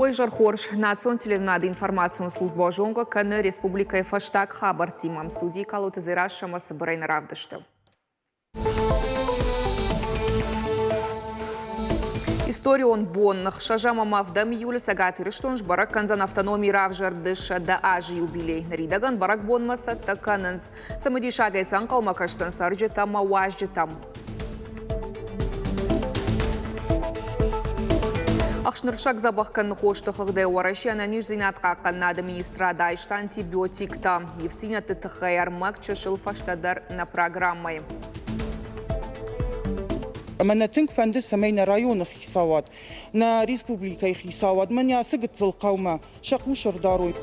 Уый зӕрхорз национ телеуынады информацион службӕ зонгӕ кӕны республикӕйы фӕстаг хабӕрттимӕ. Студийы Калоты Дзерассӕ ӕмӕ цыбырӕй нӕ равдысты. Историон бон ӕхсӕзӕм ӕмӕ ӕвдӕм июлы Цӕгат Ирыстон сбӕрӕг кӕндзӕн автономийы равзӕрды 100 азы юбилей. Ныридӕгӕн бӕрӕгбонмӕ цӕттӕ кӕнынц. Цымыдисагӕй сӕ ӕнхъӕлмӕ кӕсдзӕн цӕрджытӕ ӕмӕ уазджытӕм. Ӕхснырсӕг дзӕбӕх кӕныны хосты хыгъдӕй Уӕрӕсе ӕнӕниздзинад хъахъхъӕнынады министрад айста антибиотиктӕ. Ивддзинӕдты тыххӕй ӕрмӕг чысыл фӕстӕдӕр нӕ программӕйы. Ӕмӕ нӕ тынг фӕнды, цӕмӕй нӕ районы хицауад, нӕ республикӕйы хицауад мӕнӕ ацы гыццыл хъӕумӕ сӕ хъус ӕрдарой.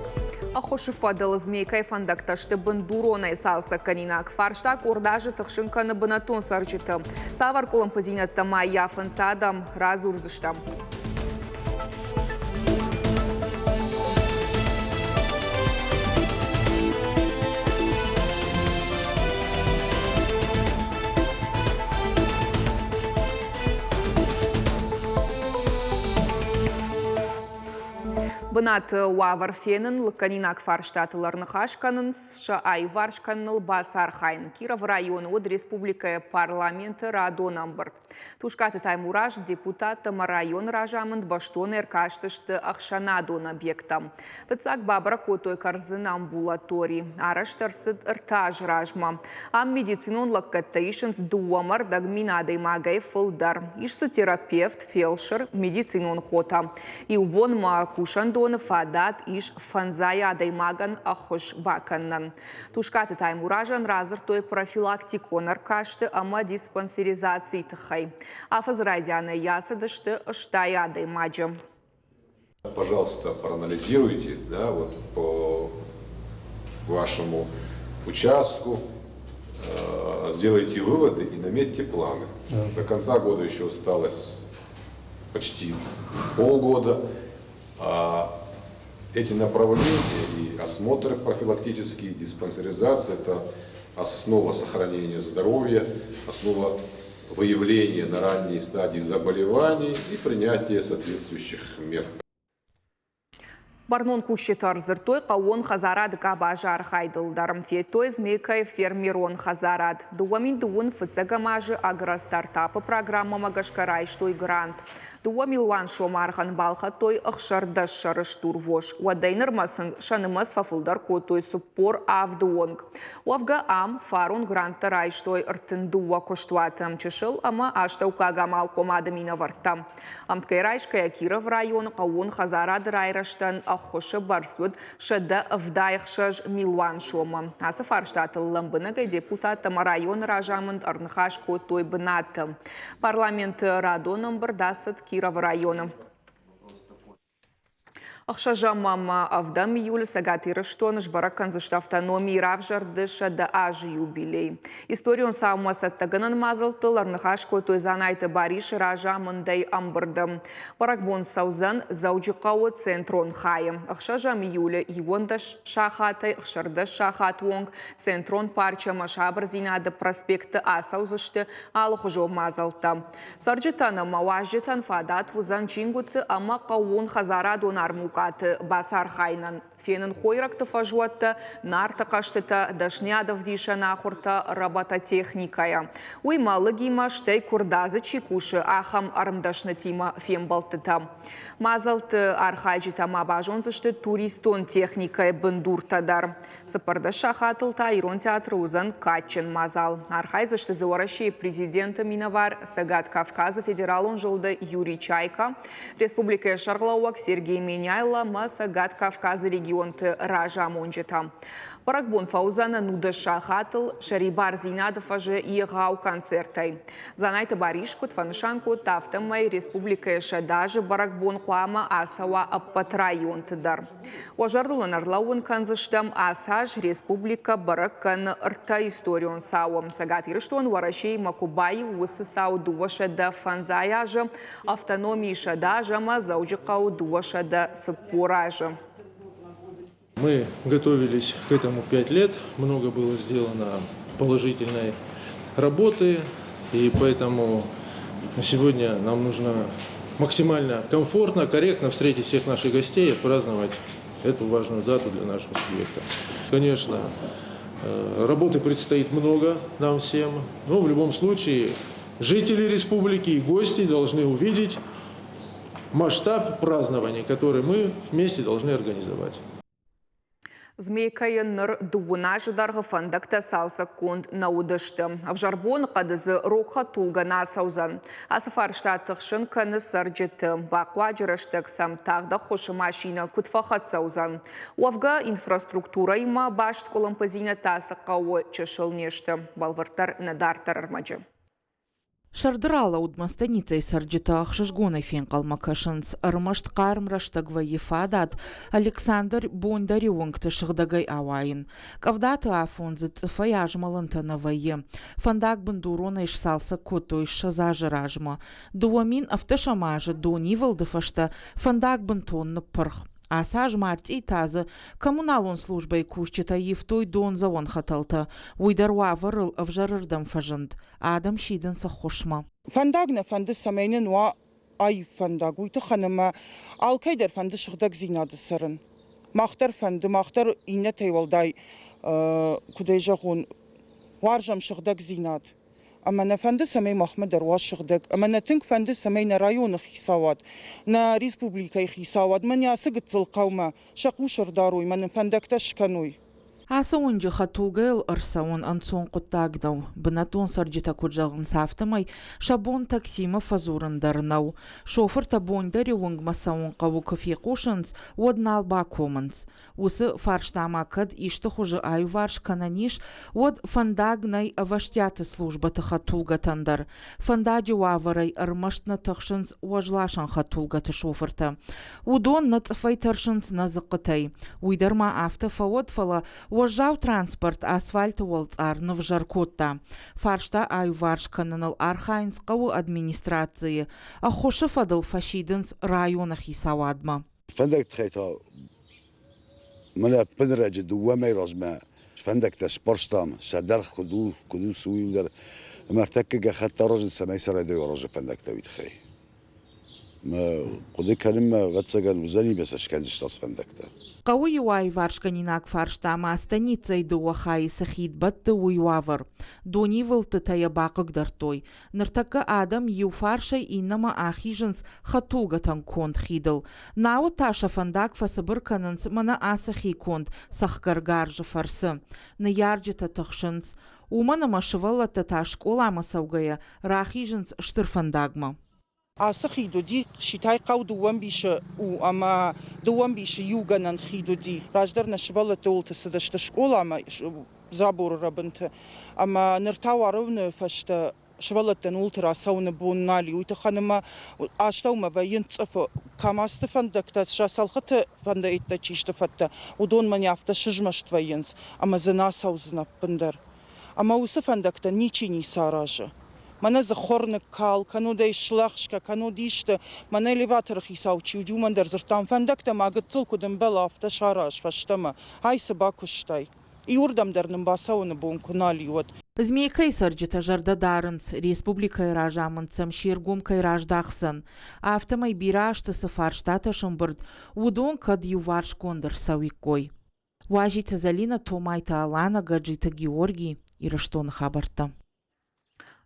Ӕххуысы фӕдыл Змейкӕйы фӕндӕгтӕ сты бындуронӕй цалцӕггӕнинаг. Фарста къорд азы тыхсын кӕны бынӕттон цӕрджыты. Цавӕр къуылымпыдзинӕдтӕ ма ӕййафынц адӕм, радзурдзыстӕм. Бынаты уавӕр фенын, лыггӕнинаг фарстатыл ӕрныхас кӕнынц, сӕ аиуварс кӕныныл бацархайын. Кировы районы уыд республикӕйы парламенты радон ӕмбырд. Тускъаты Таймураз, депутаттӕ ӕмӕ районы разамынд бӕстон ӕркастысты ӕхсӕнадон объекттӕм. Фыццаг бабӕрӕг кодтой Кӕрдзыны амбулатори. Арӕзт ӕрцыд ӕртӕ азы размӕ. Ам медицинон лӕггӕдтӕ исынц 2,5 мин адӕймагӕй фылдӕр. Ис дзы терапевт, фелсыр, медицинон хотӕ. Иу бон ма кусӕндоны фадат ис фӕндзай адӕймагӕн ӕххуыс бакӕнынӕн. Тускъаты Таймуразӕн радзырдтой профилактикон ӕркасты ӕмӕ диспансеризацийы тыххӕй. Афӕдзы райдианӕй ацыдысты 60 адӕймаджы. Пожалуйста, проанализируйте, да, вот по вашему участку, сделайте выводы и наметьте планы. До конца года еще осталось почти полгода. А эти направления и осмотр профилактический, и диспансеризация – это основа сохранения здоровья, основа выявления на ранней стадии заболеваний и принятия соответствующих мер. Бӕрнон кусджытӕ ӕрдзырдтой хъӕууон хӕдзарады къабазы архайдыл дӕр. Федтой Змейкӕйы фермерон хӕдзарад. 2009 фыццӕгӕм азы агростартапы программӕмӕ гӕсгӕ райстой грант. 2 милуан сомы аргъӕн балхӕдтой 16 сӕры стурвос. Уӕдӕй нырмӕ сын сӕ нымӕц фӕфылдӕр кодтой 47-ы онг. Уӕвгӕ ам фарон гранттӕ райстой 32 куыстуаты чысыл ӕмӕ астӕуккаг амалхъомады минӕвӕрттӕ. Ӕмткӕй райсгӕйӕ Кировы районы хъӕууон хӕдзарады райрӕзтӕн ӕххуысы бӕрц уыд 176 милуан сомы. Ацы фарстатыл лӕмбынӕгӕй депутаттӕ ӕмӕ районы разамынд ӕрныхас кодтой бынаты. Парламенты радон ӕмбырд ацыд Кировы районы. Ӕхсӕзӕм ӕмӕ ӕвдӕм июлы Цӕгат Ирыстоны сбӕрӕг кӕндзысты автономийы равзӕрды 100 азы юбилей. Историон цаумӕ цӕттӕгӕнӕн мадзӕлттыл ӕрныхас кодтой Дзанайты Барисы разамындӕй ӕмбырды. Бӕрӕгбон цӕудзӕн Дзӕуджыхъӕуы центрон хайы. Ӕхсӕзӕм июлы 11 сахатӕй 16 сахаты онг Центрон парчы ӕмӕ Сабырдзинады проспекты ацӕудзысты алыхуызон мадзӕлттӕ. Цӕрджытӕн ӕмӕ уазджытӕн фадат уыдзӕн чингуыты ӕмӕ хъӕууон хӕдзарадон армукъаты бацархайынӕн, фенын хойрӕгты фӕзуӕттӕ, нарты хъӕзтытӕ, дӕсныйадӕвдисӕн ахуыртӕ робототехникӕйӕ. Уый мӕлыгимӕ, стӕй куырдадзы чи кусы, ахӕм ӕрмдӕснытимӕ фембӕлдтытӕ. Мадзӕлтты архайджытӕ ма базондзысты туристон техникӕйы бындуртӕ дӕр. 14 сахатыл та Ирон театры уыдзӕн кадджын мадзал. Архайдзысты дзы Уӕрӕсейы президенты минӕвар Цӕгат Кавказы федералон зылды Юрий Чайка, республикӕйы сӕргълӕууӕг Сергей Меняйло ӕмӕ Цӕгат Кавказы регионты разамонджытӕ. Бӕрӕгбон фӕуыдзӕн 19 сахатыл Сӕрибардзинады фӕзы егъау концертӕй. Дзанайты Барис куыд фӕнысан кодта, афтӕмӕй республикӕйы 100 азы бӕрӕгбон хъуамӕ ацӕуа ӕппӕт районты дӕр. Уӕ зӕрдыл ын ӕрлӕууын кӕндзыстӕм, ацы аз республикӕ бӕрӕг кӕны ӕртӕ историон цауы. Цӕгат Ирыстон Уӕрӕсеимӕ куы баиу, уыцы цау 205 азы, автономийы 100 азы ӕмӕ Дзӕуджыхъӕуы 240 азы. Мы готовились к этому 5 лет, много было сделано положительной работы, и поэтому сегодня нам нужно Максимально комфортно, корректно встретить всех наших гостей и отпраздновать эту важную дату для нашего субъекта. Конечно, работы предстоит много нам всем, но в любом случае жители республики и гости должны увидеть масштаб празднования, который мы вместе должны организовать. Змейкӕйы ныр дыууын азы дӕргъы фӕндӕгтӕ цалцӕггонд нӕ уыдысты. Ӕвзӕр боныхъӕды дзы рог хӕдтулгӕ нӕ ацӕудзӕн. Ацы фарста тыхсын кӕны цӕрджыты. Бахъуаджы рӕстӕг сӕм тагъд ӕххуысы машинӕ куыд фӕхӕццӕ уыдзӕн? Уӕвгӕ, инфраструктурӕимӕ баст къуылымпыдзинӕдтӕ ацы хъӕуы чысыл не сты. Бӕлвырддӕр нӕ дарддӕр ӕрмӕджы. Сӕрды ралӕудмӕ станицӕйы цӕрджытӕ ӕхсызгонӕй фенхъӕлмӕ кӕсынц. Ӕрмӕст хъарм рӕстӕг вӕййы фадат Александр Бондари уынгты сыгъдӕгӕй ауайын. Къӕвдаты афон дзы цъыфӕй азмӕлынтӕ нӕ вӕййы. Фӕндаг бындуронӕй сцалцӕг кодтой 20 азы размӕ. 2017 азы донивылды фӕстӕ фӕндаг бынтон ныппырх. Ацы аз мартъийы та дзы коммуналон службӕйы кусджытӕ ивтой дондзӕуӕн хӕтӕлтӕ. Уый дӕр уавӕрыл ӕвзӕрырдӕм фӕзынд. Адӕм сидынц ӕххуысмӕ. Фӕндаг нӕ фӕнды, цӕмӕй нын уа аив фӕндаг, уый тыххӕн ӕмӕ алкӕй дӕр фӕнды сыгъдӕгдзинады цӕрын. Мах дӕр фӕнды, мах дӕр иннӕтӕй уӕлдай, куыд ӕй зӕгъон, уарзӕм сыгъдӕгдзинад. Ӕмӕ нӕ фӕнды, цӕмӕй махмӕ дӕр уа сыгъдӕг. Ӕмӕ нӕ тынг фӕнды, цӕмӕй нӕ районы хицауад, нӕ республикӕйы хицауад мӕнӕ ацы гыццыл хъӕумӕ сӕ хъус ӕрдарой, мӕ нын фӕндӕгтӕ скӕной. Ацы уынджы хӕдтулгӕйыл ӕрцӕуын ӕнцон хъуыддаг нӕу. Бынӕттон цӕрджытӕ куыд зӕгъынц, афтӕмӕй сӕ бон таксимӕ фӕдзурын дӕр нӕу. Шофыртӕ Бондари уынгмӕ цӕуын хъӕуы куы фехъусынц, уӕд нал бакомынц. Уыцы фарстамӕ кӕд исты хуызы аиуварс кӕнӕн ис, уӕд фӕндаг нӕй ӕвӕстиаты службӕты хӕдтулгӕтӕн дӕр. Фӕндаджы уавӕрӕй ӕрмӕст нӕ тыхсынц уӕзласӕн хӕдтулгӕты шофыртӕ. Уыдон нӕ цъыфӕй тӕрсынц, нӕ дзыхъхъытӕй. Уый дӕр ма афтӕ фӕуӕд, фӕлӕ уӕззау транспорт асфальты уӕлцъар нывзӕр кодта. Фарста аиуварс кӕныныл архайынц хъӕуы администрацийы. Ӕххуысы фӕдыл фӕсидынц районы хицауадмӕ. Фӕндӕгты тыххӕй та мӕнӕ ӕппынрӕджы дыууӕ мӕй размӕ фӕндӕгтӕ сбарстам, сӕ дӕргъ куыд у, куыд у, цы у иуылдӕр. Ӕмӕ ӕртӕккӕ гӕххӕтт аразын, цӕмӕй сӕ райдайой аразын фӕндӕгтӕ, уый тыххӕй. Мӕ хъуыды кӕнынмӕ, ӕвӕццӕгӕн, уыдзӕни ӕмӕ сӕ скӕндзысты ацы фӕндӕгтӕ. Хъӕуы иу аиварсгӕнинаг фарста ма станицӕйы дыууӕ хайы цы хид бӕтты, уый уавӕр. Донивылдтытӕ йӕ бахъыгдардтой. Ныртӕккӕ адӕм иу фарсӕй иннӕмӕ ахизынц хӕдтулгӕтӕн конд хидыл. Науы та сӕ фӕндаг фӕцыбыр кӕнынц мӕнӕ ацы хиконд цӕхгӕр гарзы фӕрцы. Ныййарджытӕ тыхсынц, уымӕн ӕмӕ сывӕллӕттӕ та скъоламӕ цӕугӕйӕ рахизынц стыр фӕндагмӕ. Ацы хид уыди, Ситай хъӕу дыууӕ ӕмбисы у ӕмӕ дыууӕ ӕмбисы иугӕнӕн хид уыди. Раздӕр нӕ сывӕллӕтты уылты цыдысты скъоламӕ заборы рӕбынты ӕмӕ ныр та уарыны фӕстӕ сывӕллӕттӕн уылты рацӕуыны бон нал и. Уый тыххӕн ӕмӕ астӕумӕ вӕййынц цъыфы. Камазты фӕндӕгтӕ, сӕ цӕлхыты фӕндӕгтӕ чи сты фӕдтӕ, уыдон мӕнӕ афтӕ сызмӕст вӕййынц ӕмӕ дзы нӕ ацӕудзынӕ ӕппындӕр. Ӕмӕ уыцы фӕндӕгтӕн ничи ницы аразы. Мӕнӕ дзы хур ныккал, кӕннод ӕй слӕгъзгӕ, кӕннод исты. Мӕнӕ элеваторы хицау чи уыди, уымӕн дӕр дзырдтам, фӕндӕгтӕ ма гыццыл куыд ӕмбӕлы, афтӕ сараз фӕстӕмӕ. Ай цы бакуыстай? Иуырдӕм дӕр нын бацӕуыны бон куы нал и, уӕд. Змейкӕйы цӕрджытӕ зӕрдӕ дарынц, республикӕйы разамынд сӕм се ргом кӕй раздахдзӕн. Афтӕмӕй бирӕ азты цы фарстатӕ сӕмбырд, уыдон кӕд иуварсгонд ӕрцӕуиккой. Уазиты Зӕлинӕ, Томайты Алана, Гаджиты Георгий, Ирыстоны хабӕрттӕ.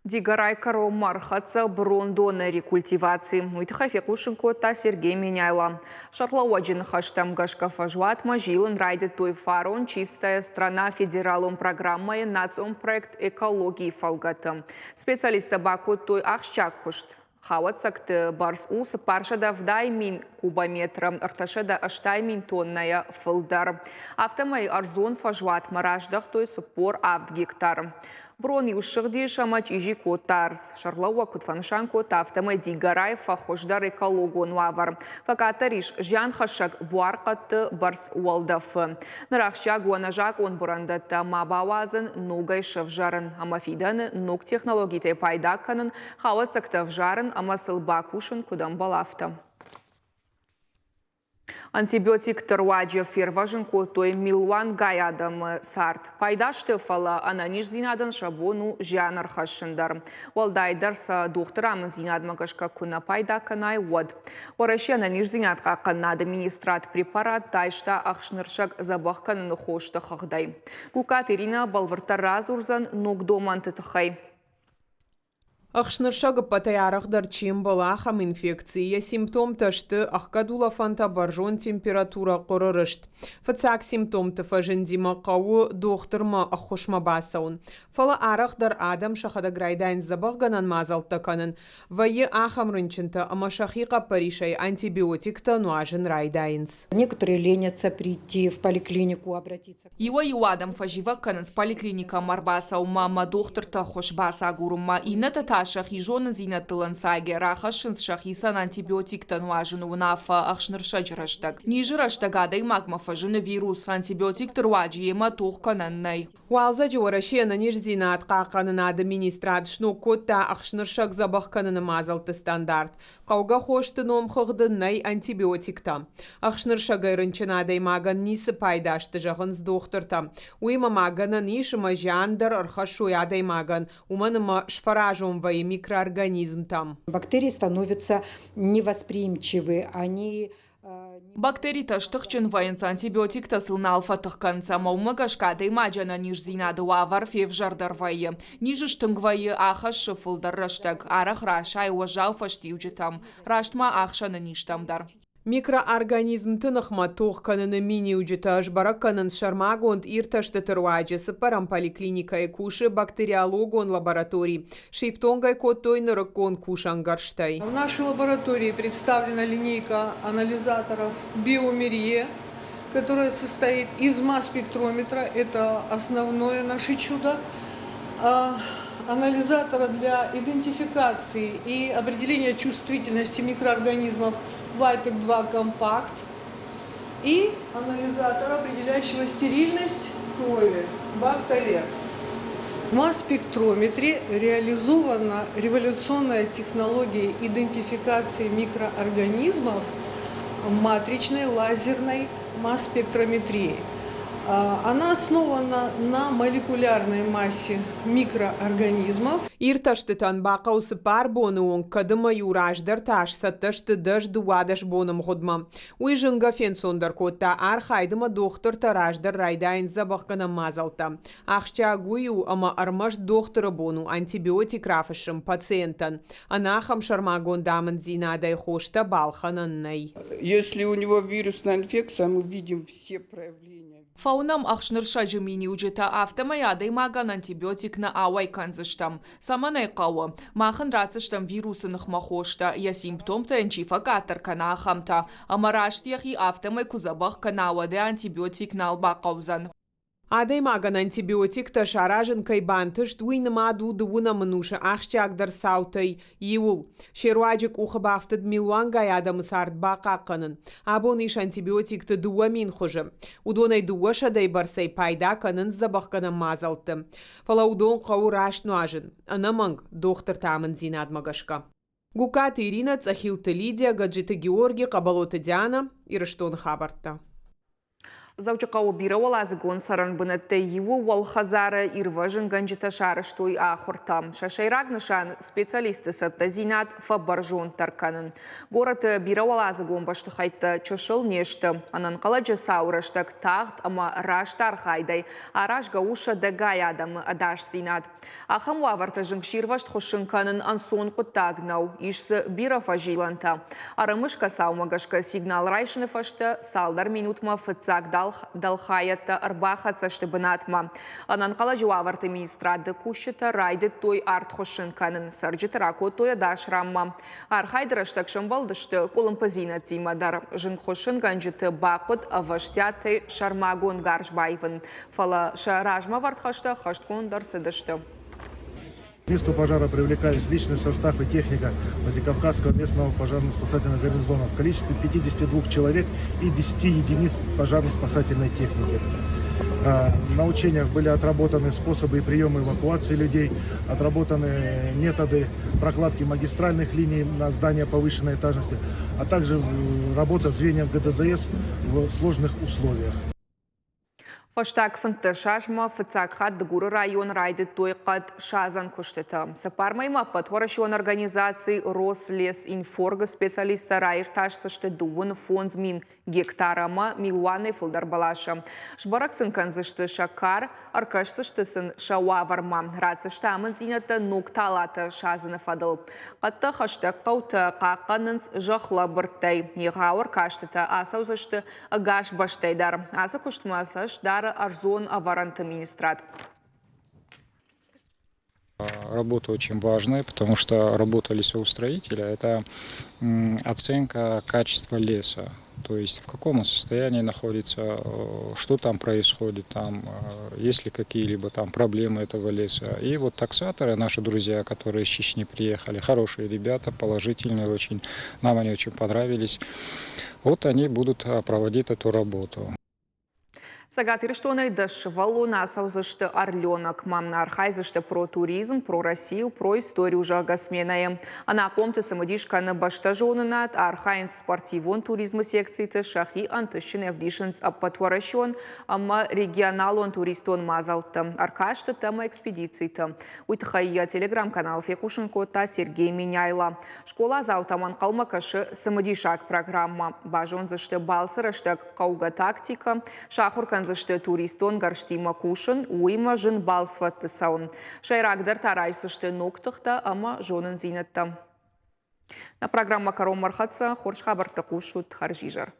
Дигорайы кӕронмӕ ӕрхӕццӕ брондоны рекультиваци. Уый тыххӕй фехъусын кодта Сергей Меняйло. Сӕргълӕууӕджы ныхӕстӕм гӕсгӕ фӕзуатмӕ зилын райдыдтой фарон «Чистая страна» федералон программӕйы национ проект «Экологийы» фӕлгӕты. Специалисттӕ бакодтой ахсджиаг куыст. Хауӕццӕгты бӕрц у 470 000 кубометры, 380 000 тоннӕйӕ фылдӕр. Афтӕмӕй ӕрдзон фӕзуатмӕ раздӕхтой 47 гектары. Брон-иу ссыгъдис ӕмӕ чъизи кодта ӕрдз. Сӕргълӕууӕг куыд фӕнысан кодта, афтӕмӕй Дигорайы фӕхуыздӕр экологон уавӕр. Фӕкъаддӕр ис зианхӕссӕг буархъӕдты бӕрц уӕлдӕфы. Ныр ахсджиаг у ӕнӕзакъон бырӕндӕттӕ ма бауадзын, ногӕй сӕвзӕрын ӕмӕ фидӕны ног технологитӕй пайда кӕнын, хауӕццӕгтӕ ӕвзарын ӕмӕ сыл бакусын куыд ӕмбӕлы, афтӕ. Антибиотикты руаджы фервӕзын кодтой милуангай адӕмы цард. Пайда сты, фӕлӕ ӕнӕниздзинадӕн сӕ бон у зиан ӕрхӕссын дӕр. Уӕлдайдӕр сӕ дохтыры амынддзинадмӕ гӕсгӕ куы нӕ пайда кӕнай, уӕд. Уӕрӕсе ӕнӕниздзинад хъахъхъӕнынады министрад препарат айста ӕхснырсӕг дзӕбӕх кӕныны хосты хыгъдӕй. Гугкаты Иринӕ бӕлвырддӕр радзурдзӕн ног домӕнты тыххӕй. Ӕхснырсӕг ӕппӕтӕй арӕхдӕр чи ӕмбӕлы, ахӕм инфекци. Йӕ симптомтӕ сты ӕхгӕд улӕфӕнтӕ, бӕрзонд температурӕ, хъуыры рыст. Фыццаг симптомты фӕзындимӕ хъӕуы дохтырмӕ ӕххуысмӕ бацӕуын. Фӕлӕ арӕхдӕр адӕм сӕхӕдӕг райдайынц дзӕбӕхгӕнӕн мадзӕлттӕ кӕнын. Вӕййы ахӕм рынчынтӕ ӕмӕ сӕхи хъӕппӕрисӕй антибиотиктӕ нуазын райдайынц. Некоторые ленятся прийти в поликлинику, обратиться. Иуӕй-иу адӕм фӕзивӕг кӕнынц поликлиникӕмӕ ӕрбацӕуынмӕ ӕмӕ дохтырты ӕххуыс бацагурынмӕ, иннӕтӕ та сӕхи зонындзинӕдтыл ӕнцайгӕ рахӕссынц сӕхицӕн антибиотиктӕ нуазыны уынаффӕ ӕхснырсӕджы рӕстӕг. Низы рӕстӕг адӕймагмӕ фӕзыны вирус, антибиотикты руаджы йемӕ тох кӕнӕн нӕй. Уалдзӕджы Уӕрӕсейы ӕнӕниздзинад хъахъхъӕнынады министрад сног кодта ӕхснырсӕг дзӕбӕх кӕныны мадзӕлтты стандарт. Хъӕугӕ хосты номхыгъды нӕй антибиотиктӕ. Ӕхснырсӕгӕй рынчын адӕймагӕн ницы пайда сты, зӕгъынц дохтыртӕ. Уыимӕ ма гӕнӕн ис ӕмӕ зиан дӕр ӕрхӕссой адӕймагӕн, уымӕн ӕмӕ сфӕразон вӕййы микроорганизмтӕм. Бактерии становятся невосприимчивы, они Бактеритӕ стыхджын вӕййынц, антибиотиктӕ сыл нал фӕтых кӕнынц ӕмӕ уымӕ гӕсгӕ адӕймаджы ӕнӕниздзинады уавӕр февзӕрдӕр вӕййы. Низ стынг вӕййы, ахӕссы фылдӕр рӕстӕг, арӕх расайы уӕззау фӕстиуджытӕм, раст ма ахсӕны низтӕм дӕр. Микроорганизмты ныхмӕ тох кӕныны миниуджытӕ сбӕрӕг кӕнынц сӕрмагонд иртӕстыты руаджы. Цыппӕрӕм поликлиникӕйы кусы бактериологон лаборатори. Сифтонг ӕй кодтой нырыккон кусӕнгӕрзтӕй. В нашей лаборатории представлена линейка анализаторов Биомерье, которая состоит из масс-спектрометра, это основное наше чудо, анализатора для идентификации и определения чувствительности микроорганизмов Vitek-2 Compact и анализатора, определяющего стерильность крови Бакталер. В масс-спектрометре реализована революционная технология идентификации микроорганизмов матричной лазерной масс-спектрометрии. Она основана на молекулярной массе микроорганизмов. Иртӕстытӕн бахъӕуы цыппар боны онг, кӕд ӕмӕ-иу раздӕр та сцӕттӕ сты 10-12 боны мгъуыдмӕ. Уый зынгӕ фенцондӕр кодта архайд ӕмӕ дохтыртӕ раздӕр райдайынц дзӕбӕхгӕнӕн мадзӕлттӕ. Ахсджиаг уый у, ӕмӕ ӕрмӕст дохтыры бон у антибиотик рафыссын пациентӕн. Ӕнӕ ахӕм сӕрмагонд амынддзинадӕй хостӕ балхӕнӕн нӕй. Если у него вирусная инфекция, мы видим все проявления. Фӕуынӕм ӕхснырсӕджы миниуджытӕ, афтӕмӕй адӕймагӕн антибиотик нӕ ауӕй кӕндзыстӕм. Цӕмӕн ӕй хъӕуы? Мах ын ратдзыстӕм вирусы ныхмӕ хостӕ, йӕ симптомтӕ йын чи фӕкъаддӕр кӕна, ахӕмтӕ. Ӕмӕ раст йӕхи афтӕмӕй куы дзӕбӕх кӕна, уӕд ӕй антибиотик нал бахъӕудзӕн. Адӕймагӕн антибиотиктӕ саразын кӕй бантыст, уый нымад у дыууынӕм ӕнусы ахсджиагдӕр цаутӕй иуыл. Се руаджы къухы бафтыд милуангай адӕмы цард бахъахъхъӕнын. Абон ис антибиотикты 2000 хуызы. Уыдонӕй дыууӕсӕдӕй бӕрцӕй пайда кӕнынц дзӕбӕхгӕнӕн мадзӕлтты. Фӕлӕ уыдон хъӕуы раст нуазын, ӕнӕмӕнг, дохтырты амынддзинадмӕ гӕсгӕ. Гугкаты Иринӕ, Цъӕхилты Лидия, Гаджиты Георги, Хъӕбӕлоты Диана, Ирыстоны хабӕрттӕ. Дзӕуджыхъӕуы бирӕуӕладзыгон цӕрӕн бынӕттӕй иуы уӕлхӕдзары ирвӕзынгӕнджытӕ сарӕзтой ахуыртӕ. Сӕ сӕйраг нысан – специалистты цӕттӕдзинад фӕбӕрзонддӕр кӕнын. Горӕты бирӕуӕладзыгон бӕстыхӕйттӕ чысыл не сты. Ӕнӕнхъӕлӕджы цауы рӕстӕг тагъд ӕмӕ раст архайдӕй аразгӕ у сӕдӕгай адӕмы ӕдасдзинад. Ахӕм уавӕрты зынгсирвӕзт хуыссын кӕнын ӕнцон хъуыддаг нӕу, ис дзы бирӕ фӕзилӕнтӕ. Ӕрымысгӕ цаумӕ гӕсгӕ сигнал райсыны фӕстӕ цалдӕр минутмӕ фыццаг дӕлхайӕдтӕ ӕрбахӕццӕ сты бынатмӕ. Ӕнӕнхъӕлӕджы уавӕрты министрады кусджытӕ райдыдтой арт хуыссын кӕнын, цӕрджыты ракодтой ӕдас ранмӕ. Архайды рӕстӕг сӕмбӕлдысты къуылымпыдзинӕдтимӕ дӕр. Зынгхуыссынгӕнджыты бахъуыд ӕвӕстиатӕй сӕрмагонд гарз баивын. Фӕлӕ сӕ размӕвӕрд хӕстӕ ӕххӕстгонд ӕрцыдысты. К месту пожара привлекались личный состав и техника Владикавказского местного пожарно-спасательного гарнизона в количестве 52 человек и 10 единиц пожарно-спасательной техники. На учениях были отработаны способы и приемы эвакуации людей, отработаны методы прокладки магистральных линий на здания повышенной этажности, а также работа звеньев ГДЗС в сложных условиях. Фӕстаг 15 азмӕ фыццаг хатт Дыгуры районы райдыдтой хъӕд садзӕн куыстытӕ. Цыппар мӕймӕ ӕппӕтуӕрӕсеон организаци Рослесинфорг-ы специалисттӕ раиртасдзысты 55 000 гектар ӕмӕ милуанӕй фылдӕр бӕласы. Сбӕрӕг сын кӕндзысты сӕ кар, ӕркӕсдзысты сын сӕ уавӕрмӕ, ратдзысты амынддзинӕдтӕ ног талатӕ садзыны фӕдыл. Хъӕдтӕ хӕстӕг хъӕутӕ хъахъхъӕнынц зӕхлӕбырдтӕй. Егъау ӕркастытӕ ацӕудзысты ӕгас бӕстӕй дӕр. Ацы куыстмӕ цӕст дары ӕрдзон ӕвӕрӕнты министрад. Работа очень важная, потому что работа лесоустроителя – это оценка качества леса. То есть в каком он состоянии находится, что там происходит, там, есть ли какие-либо там проблемы этого леса. И вот таксаторы, наши друзья, которые из Чечни приехали, хорошие ребята, положительные очень, нам они очень понравились. Вот они будут проводить эту работу. Цӕгат Ирыстонӕй дӕс сывӕллоны ацӕудзысты Орленокмӕ. Архайдзысты про туризм, про Россию, про историю, зӕгъгӕ, сменӕйы. Ӕнахъомты цымыдис кӕны бӕстӕзонынад, архайынц спортивон туризмы секциты, сӕхи ӕнтыстджын ӕвдисынц ӕппӕтуӕрӕсеон ӕмӕ регионалон туристон мадзӕлтты, ӕркастыты ӕмӕ экспедициты. Уый тыххӕй йӕ телеграм-канал фехъусын кодта Сергей Меняйло. Скъоладзаутӕм ӕнхъӕлмӕ кӕсы цымыдисаг программӕ. Базондзысты балцы рӕстӕг хъӕугӕ тактикӕ, сахуыр кӕндзысты туристон гӕрзтимӕ кусын, уыимӕ зын балцвӕдты цӕуын. Сӕйрагдӕр та райсдзысты ног тыхтӕ ӕмӕ зонындзинӕдтӕ. Нӕ программӕ кӕронмӕ ӕрхӕццӕ. Хорз хабӕрттӕ хъусут. Хӕрзизӕр.